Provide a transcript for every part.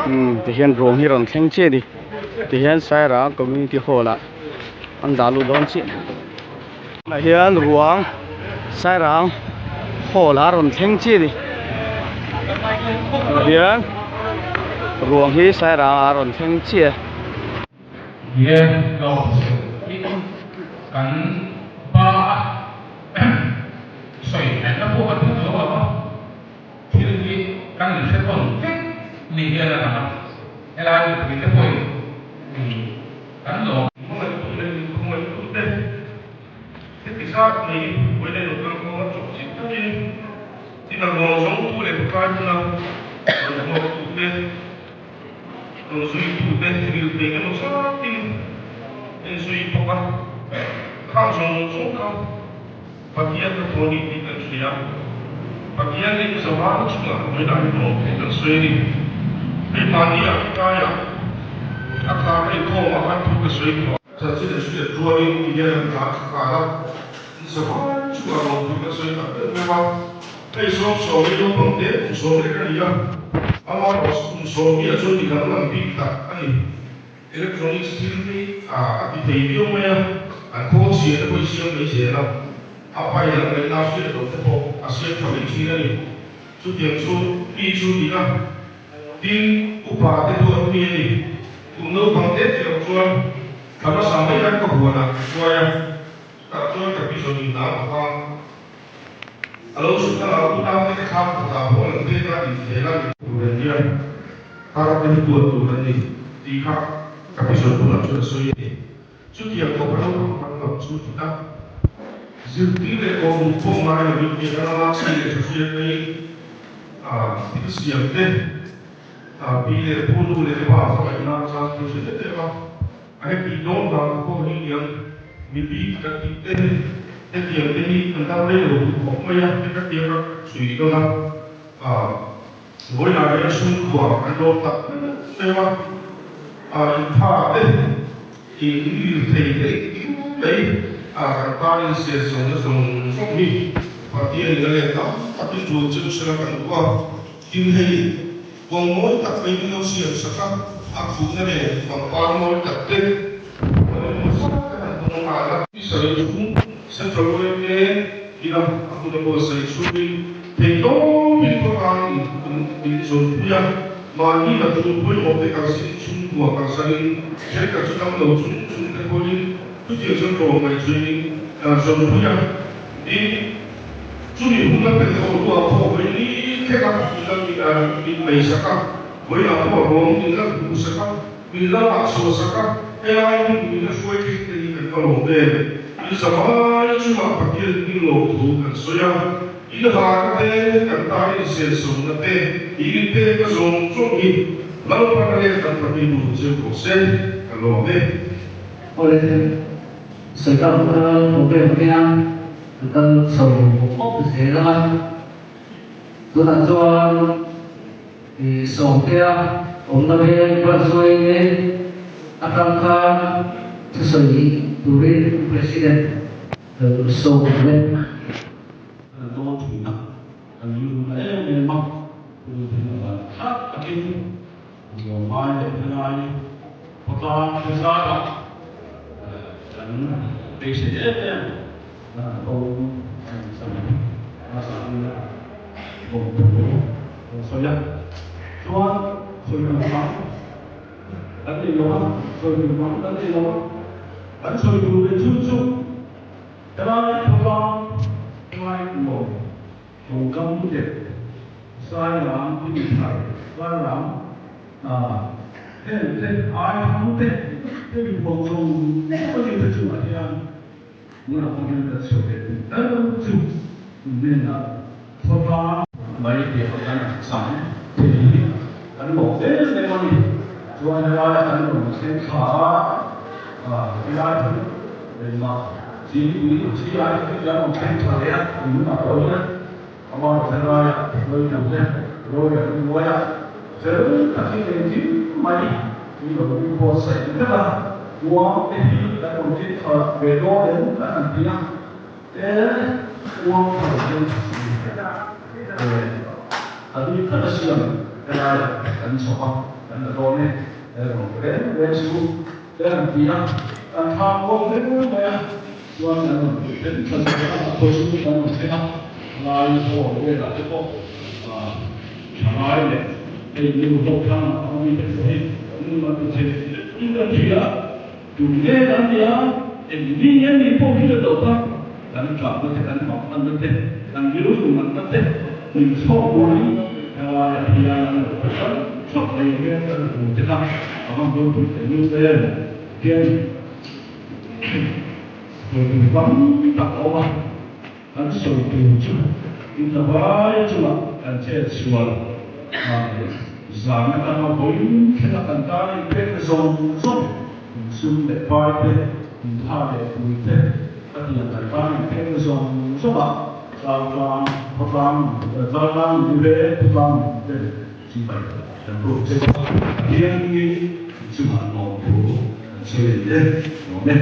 Umm tihian ruang hi rawn thleng chiah a ni tihian Sairang community hall ah an dah luh dawn chiah tunah hian ruang Sairang hall ah a rawn thleng chiah a ni tunah hian ruang hi Sairang ah a rawn thleng chiah a. Ni e, lawm hi kan pa a sawi hmelna pawh a duh chuang lo a. Thil hi kan inhre tawn vek ni hian a lang a, helai mipui te pawhin kan lawm. Hmangaihtu leh inkhawngaihtute heti zat mai buaina lo kal kawng a chawp chilh takin tin a ruang zawngtu leh khawtlai hmuna rawn hmuaktute, rawn zuitute rilthei emaw chatin en zui bawk a, khang zawng zawng kha. Pathian ka thaw ni tih kan hria. Pathian nih zavana chungah vawilah hi lawm theih kan sawi a ni. Hei mahni ah tlaiah a khar a inkhawm ah khan thu ka sawi tawh a. Chanchin an hriat rualin ti hian an tlan thla nghal a, in zavai chungah lawm thu kan sawi tak deuh deuh a. Hei sawm sawm hi naupang te kum sawm lek a ni a, amaherawhchu kum sawm hi a chuan mi danglam bik tak a ni. Electronics thil hi a ti thei viau mai a, an khawl chhia te pawh i siam mai zel a, a pai lang ngaihna hriat loh te pawh a siam tha mai thin a ni. Chutiang chu mi chu ni a, tin upa te duat mi a ni. Kum naupang te tih loh chuan thla hmasa mai hian ka huanah ka hruai a, tah chuan ka pi zawnin a bawk a, a lo chhuk a, unau te ka thlam kawtah pawh an pek a, inkhel a ni. Tur an nia. Tar te hi tuat tur an ni tih kha ka pi sawi bulah chuan a sawi a ni. Chutiang khawp a naupang tam lam chu ti ta. Zirtir leh kawhhmuh pawh ngai lovin mi rama chi leh tha hriat maiin thil siam te, pi leh pu nu leh pa hmangaihna chang thil hre em em a. A heti dawn dan pawh hi niang mi bik kan tih te hetiang te hi kan dam rei lo duh khawp mai a, hetiang a chhui dawn a. Vawilah hian chhungkua kan lawm tak em a, a intha te, in lirthei te engkim mai a kan tan in sian zawng na zawng zawng hi Pathian in a let tam takin rul chu sela kan duh a, tin hei kawng mawi tak mai min lo siam sak a, a khuhna leh pangpar mawi tak te engemaw zat te han dawng nghal a. Sawi chung Central yma ina a hmun a buatsaih chhungin theihtawpin khawtlang in zawmpui a, mahni la tul pawimawh te kalsin chhungkua kalsanin thenkhat chu dam lo chung chung te pawhin chutiang chuan tlawmngaih zuiin zawmpui a. Tin, chumi hun a pel tawh hnuah pawh vawi ni theka min meisak a, vawiah pawh ruang min la hmuhsak a. Min la rah chhuah sak a, helai hmun min la hruai thleng te hi kan va lawm em? In zavai chungah Pathian hming lawm thu kan sawi a, in harna te, kan tan insiansawmna te, in inpekna zawng zawng hi Lalpana leh kan Pathian duh zir tawh se, ka lawm e. Awle, Sawikar program hian kan kal chho awp zel ang a, tunah chuan I Sawmtea awmna veng Branch atang khan thusawi turin President lo sawm leh. Kan dawn thin a, kan rilru na em em a, rilru thin a dan thlak takin nuam ngai leh helai khawtlang te zarah kan beisei em em a ko Kan sawi a, chuan sawi tur bang kan nei lo a, sawi tur bang kan nei lo a, kan sawi tur leh chu chu helai khawtlang helai nuam tawngkam leh Sairam Hlimthar Sairam heng te Aithang te hemi huang zawng zawng a ni te chungah hian Tunah pawh hian kan sawi leh duh tal chu hnenah khawtlang mai tih ang kan chang thei hi kan lawm em em a ni. Chuan helaia kan rawn thleng thla a, helai chu engmah chingpui chi ai hi kan rawn thleng thla leh a, tunah pawh hian amaherawhchu helaia hruaitute rorel hnuaia fel takin engkim mai Ni lo in buatsaih vek a, uang te hi kan rawn ṭin thla ve dawn em kan han ti a, e uang thar hian A bik taka siam helaiah kan chhawp a, kan la dawn e, he rawn reng reng chu te an ti a, kan thlam kual hle mai a, chuan kan rawn pui then tha zel a, a khaw chu kan rawn thleng a, lai hall velah te pawh thalai leh hei nu ho thlang ah pang mite pawh hi kan rawn ti chhe in kan hria a, tu nge kan nia, eng mi nge ni pawh hi la lo kha kan tlakna te kan mak hmanna te kan rilru natna te min chhawk buai helaiah hian an lo pe hrang hrang mai hian kan hmu te kha a van ropui teh lul em hian sawi tur tam tak a awm a, kan sawi tur chu in la vai chungah kan chet sual zan atanga vawiin thlenga kan tan inpekna zawng zawng insum leh pai te, intha leh pui te ka tiang kan tan inpekna zawng zawngah Chaltlang khawtlang Chaltlang ni ve khawtlang te chibai kan ruak che bawk a, Pathian hmingin in chungah lawmthu kan sawi a ni e, lawm e.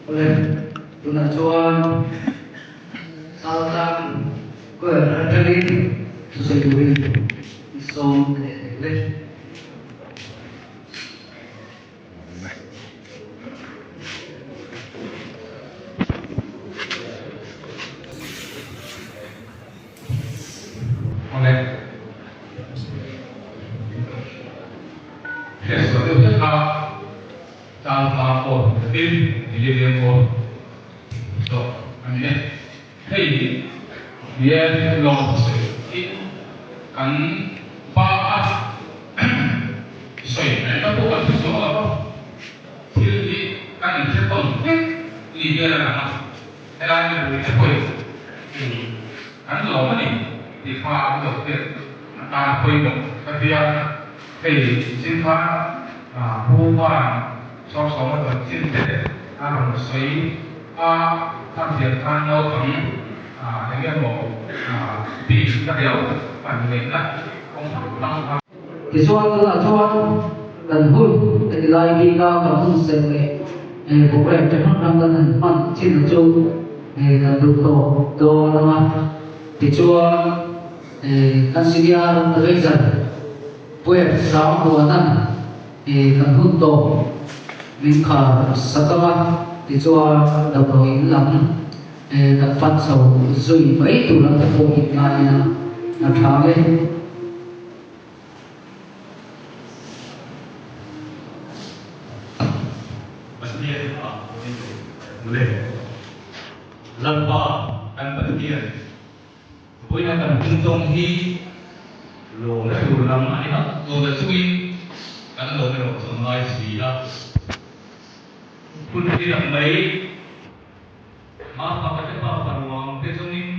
Awle, tunah chuan Chaltlang Choir atangin thusawi turin i sawm leh thei le. Awle. Hriatsual deuh hlek a Chaltlang pawh tin Millennium pawh tawh a ni e. Hei hian lawng sawi hi kan pa a sawi mai na pawh kan hre chuang lo va, thil hi kan inhre tawn vek ni hian a lang a, helai mipui te pawhin kan lawm a ni tih kha an lo hriat atan a pawimawh ka ti a, hei zing khan Pu Khan Sawmsawma chanchin te a rawn sawi a, khangtiang khan naupang eng emaw bik ka riau an ngaihna kawng hrang hrang kha. Tichuan tunah chuan kan hun heti lai bika kan hun serh leh programme chi hrang hrang kan han hman chin chu kan duh tawh dawn ang a. Tichuan kan senior advisor Puep Sanghuana'n kan hun tawh min khar sak ang a, tichuan damdawiin lam kan fan chho zui mai tur ang te pawh in ngaiin a tha nge. Pathian a ni mawle. Lalpa kan Pathian. Vawiina kan hun tawng hi lawmna tur lam a ni a, lawmna chungin kan lawm erawh chu a ngai si a. Hun hi rak mai, Mapa ka te pa faruang te zawngin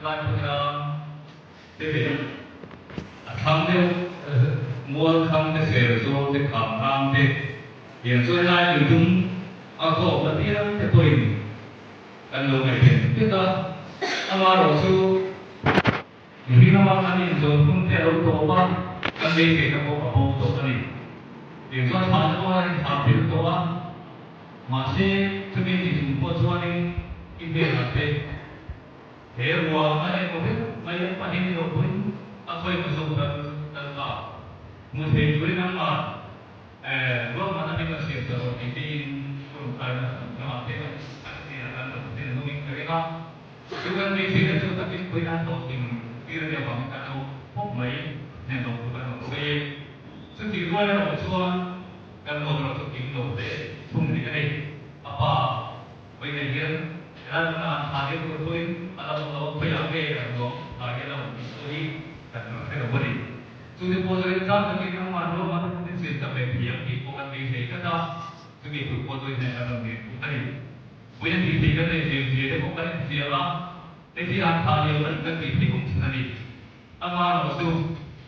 lai khawtlang te leh a thlang deuh mual thlang te ser zawl te kham rang te hian chuan lai lui dum a khawm apiang te pawhin Kan lo ngaihven vek a, amaherawh chu mihring lama kan inzawn hun te a lo tawp a, kan beiseina pawh a bo tawh a ni. Tiang chuan thah te pawh a inthah phel tawh a, mahse chumi ti chung pawh chuanin i hnenah te he ruang a emaw vek mai a pahin i lo pawhin a khawi emaw zawk dan kal ta hmu thei turin an Ruahmanna min rawn siam ta rawh tih tiin tawngtaina lamah te kan hnenah kan rawn hnen hlawmin ka ring a. Chu kan beiseina chu takin khawiah an hlawhtling tir a nih avangin kan lo pawp mai hnen lo tur kan rawn sawi e. Chutih rual erawh chuan kan lawm erawh chu kim lo hle thung rih a ni. A pa vawiinah hian helai hmuna an thah deuh tur pawhin a la awm lo a, khawiah nge an ruang thah hian a awm tih pawh hi kan rawn hre lo a ni. Chumi pawh chu rinchang takin amah ruama min zir tak leh thiam tih pawh kan beisei tlat a, chumi tur pawh chu inhnaih kan rawn ngei put a ni. Puia tih theih kan neih zir zir te pawh kan inhria a, hei hi an thah lio a ni kan tih theih awm chhan a ni. Amaherawh chu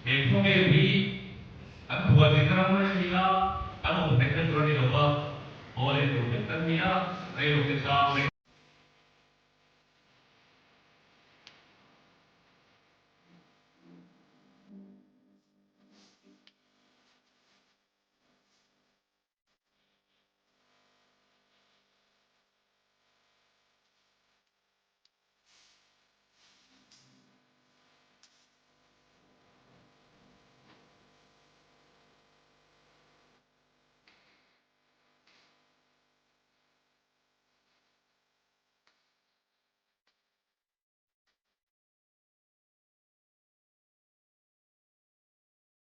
he khawvel hi kan khualzin ram mai a ni a, kan awm hnek na tur a ni lo va, haw leh tur vek kan ni a, reilote chang reng.